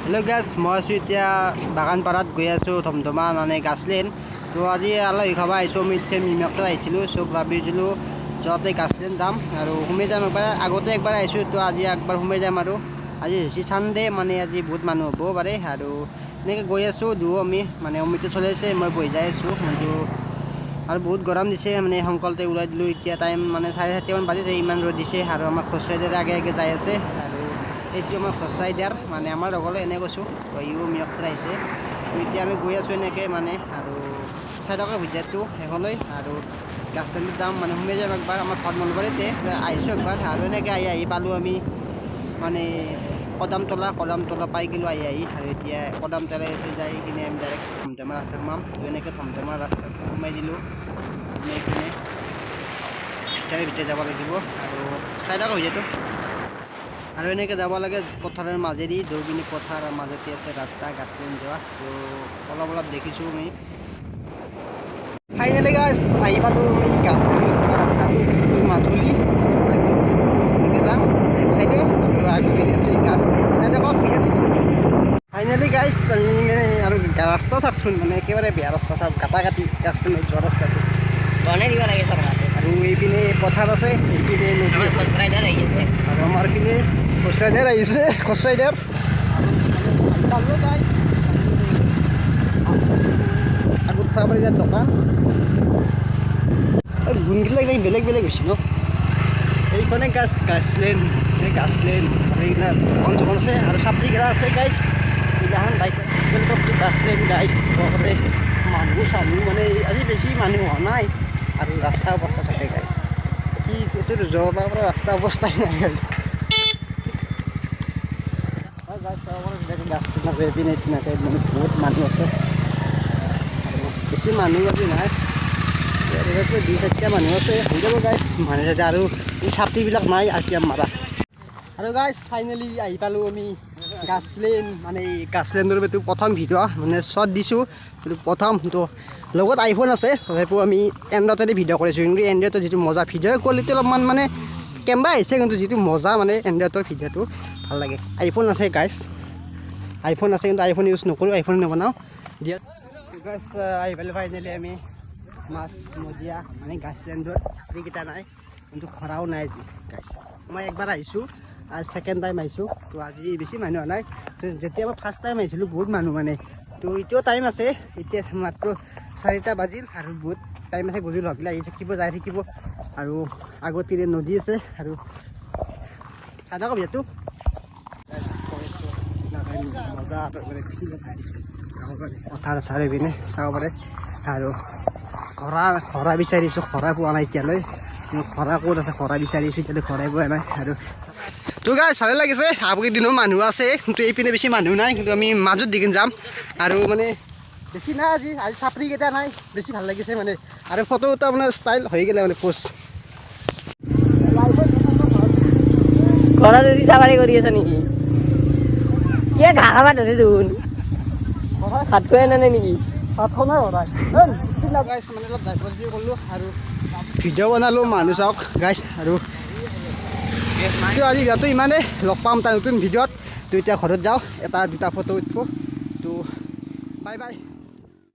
Hello' গাইছ, মই আছোঁ এতিয়া বাগানপাৰাত গৈ আছোঁ ধমধমা মানে গাছলেন। তো আজি আলহী খাব আহিছোঁ। আমি এতিয়া মিমাকত আহিছিলোঁ, চব ভাবিছিলোঁ যাওঁতে গাছলেন যাম আৰু সোমাই যাম একবাৰ। আগতে একবাৰ আহিছোঁ, তো আজি একবাৰ সোমাই যাম। আৰু আজি হৈছে ছানডে, মানে আজি বহুত মানুহ হ'ব পাৰে। আৰু এনেকৈ গৈ আছোঁ দুয়ো আমি, মানে অমিতে চলাইছে, মই বহি যাই আছোঁ। কিন্তু আৰু বহুত গৰম দিছে, মানে সোনকালতে ওলাই দিলোঁ। এতিয়া টাইম মানে 4:30মান বাজিছে, ইমান ৰ'দ দিছে। আৰু আমাৰ খোজকাঢ়ি আগে আগে যাই আছে। আৰু এইটো আমাৰ খোজকাঢ়ি, মানে আমাৰ লগলৈ এনে কৈছোঁ, তো ইও মিয়কত আহিছে। তো এতিয়া আমি গৈ আছোঁ এনেকৈ মানে, আৰু চাই থাকক ভিডিঅ'টো শেষলৈ। আৰু গাছলেণ্ডত যাম, মানে সোমাই যাম একবাৰ। আমাৰ ঘৰত নলবাৰীতে আহিছোঁ একবাৰ। আৰু এনেকৈ আহি আহি পালোঁ আমি মানে কদমতলা, কদমতলা পাই গ'লোঁ আহি আহি। আৰু এতিয়া কদমতলা যাই কিনে আমি ডাইৰেক্ট ধমধমা ৰাস্তা সোমাম। তো এনেকৈ ধমধমা ৰাস্তাত সোমাই দিলোঁ, সোমাই কিনে ভিতৰে ভিতৰে যাব লাগিব। আৰু চাই থাকক ভিডিঅ'টো। আৰু এনেকৈ যাব লাগে পথাৰৰ মাজেদি, দৌপিনে পথাৰৰ মাজতে আছে ৰাস্তা গাছলেন যোৱা। তো অলপ অলপ দেখিছোঁ আমি। ফাইনেলি গাইছ, আহি পালোঁ আমি গাছলেনত যোৱা ৰাস্তাটো। এইটো মাধুলি, এনেকৈ যাম লেফ্ট চাইডে, আৰু আগৰ পিনে আছে গাছ। চাই থাকক ভিডিঅ'টো। ফাইনেলি গাইছ, আমি মানে আৰু ৰাস্তা চাওকচোন, মানে একেবাৰে বেয়া ৰাস্তা চাওক, কাটা কাটি গাছলেনত যোৱা ৰাস্তাটো। বনাই দিব লাগে চৰকাৰে। আৰু এইপিনে পথাৰ আছে, এইপিনে নদী আমাৰ আছে। ছাবস্ক্ৰাইবাৰ আহি আছে। আৰু আমাৰ পিনে খোজৰাইডাৰ আহিছে, খোজৰাইডাৰ। গাইছ, আগত চাব পাৰি ইয়াত দোকান গুণগিলা কিবা বেলেগ বেলেগ হৈছে ন। এইখনে গাছ গাছলেন, এই গাছলেন। আৰু এইগিলা দোকান চোকান আছে আৰু চাপৰিকেইটা আছে গাইছ। এইগিলাখন bike. Welcome to Grassland guys. লগতে মানুহ চানুহ মানে আজি বেছি মানুহ হোৱা নাই। আৰু ৰাস্তা অৱস্থা চাগে গাইছ, কি এইটো যাব পৰা ৰাস্তা অৱস্থাই নাই গাইছ। গাইছ, চাব পাৰে ধুনীয়াকৈ গাছখনৰ এইপিনে ধুনীয়াকৈ মানে বহুত মানুহ আছে। আৰু বেছি মানুহ আজি নাই, তথাপিও দুই চাৰিটা মানুহ আছে, হৈ যাব গাইছ মানুহ চাৰিটা। আৰু এই চাপৰিবিলাক নাই আৰু কিয় মাৰা। আৰু গাইছ, ফাইনেলি আহি পালোঁ আমি গাছলেন, মানে গাছলেণ্ডৰ এইটো প্ৰথম ভিডিঅ', মানে শ্বৰ্ট দিছোঁ কিন্তু প্ৰথম। তো লগত আইফোন আছে, তথাপিও আমি এণ্ড্ৰইডতে ভিডিঅ' কৰিছোঁ। কিন্তু এণ্ড্ৰইডৰ যিটো মজা ভিডিঅ' কোৱালিটি অলপমান মানে কেমেৰা আহিছে, কিন্তু যিটো মজা মানে এণ্ড্ৰইডৰ ভিডিঅ'টো ভাল লাগে। আইফোন আছে গাইছ, আইফোন আছে, কিন্তু আইফোন ইউজ নকৰোঁ, আইফোন নবনাওঁ দিয়া। গাইছ, আহি পালোঁ ফাইনেলি আমি মাছ মজিয়া মানে গাছলেণ্ডত। চাপৰিকেইটা নাই, কিন্তু খৰাও নাই আজি গাইছ। মই একবাৰ আহিছোঁ আৰু ছেকেণ্ড টাইম আহিছোঁ, তো আজি বেছি মানুহ হোৱা নাই। তো যেতিয়া মই ফাৰ্ষ্ট টাইম আহিছিলোঁ, বহুত মানুহ মানে। তো এতিয়াও টাইম আছে, এতিয়া মাত্ৰ 4টা বাজিল আৰু বহুত টাইম আছে। গধূলি হ'লে আহি থাকিব, যাই থাকিব। আৰু আগত পিনে নদী আছে আৰু চাই থাকক যিহেতু মজা মানে পথাৰ চাৰিপিনে চাব পাৰে। আৰু খৰা খৰা বিচাৰিছোঁ, খৰা পোৱা নাই এতিয়ালৈ। খৰা ক'ত আছে, খৰা বিচাৰিছোঁ, এতিয়ালৈ খৰাই পোৱা নাই। আৰু তো গাইছ, ভালে লাগিছে। আগৰ মানুহ আছে, কিন্তু এইপিনে বেছি মানুহ নাই, কিন্তু আমি মাজত দি কিনে যাম। আৰু মানে বেছি নাই আজি, আজি চাপৰিকেইটা নাই, বেছি ভাল লাগিছে মানে। আৰু ফটো এটা মানে ষ্টাইল হৈ গ'লে মানে পোষ্ট। ঘৰত যদি চাবাৰি কৰি আছ নেকি? কিয় ঘাঁহ খাবা ধৰে দেখোন, ভাত খুৱাই নাই নেকি? গাইছ, মানে অলপ ড্ৰাইভাৰ কৰিলোঁ আৰু ভিডিঅ' বনালোঁ, মানুহ চাওক গাইছ। আৰু তো আজি ভিডিঅ'টো ইমানেই, লগ পাম এটা নতুন ভিডিঅ'ত। তো এতিয়া ঘৰত যাওঁ, এটা দুটা ফটো উঠিব। তো বাই বাই।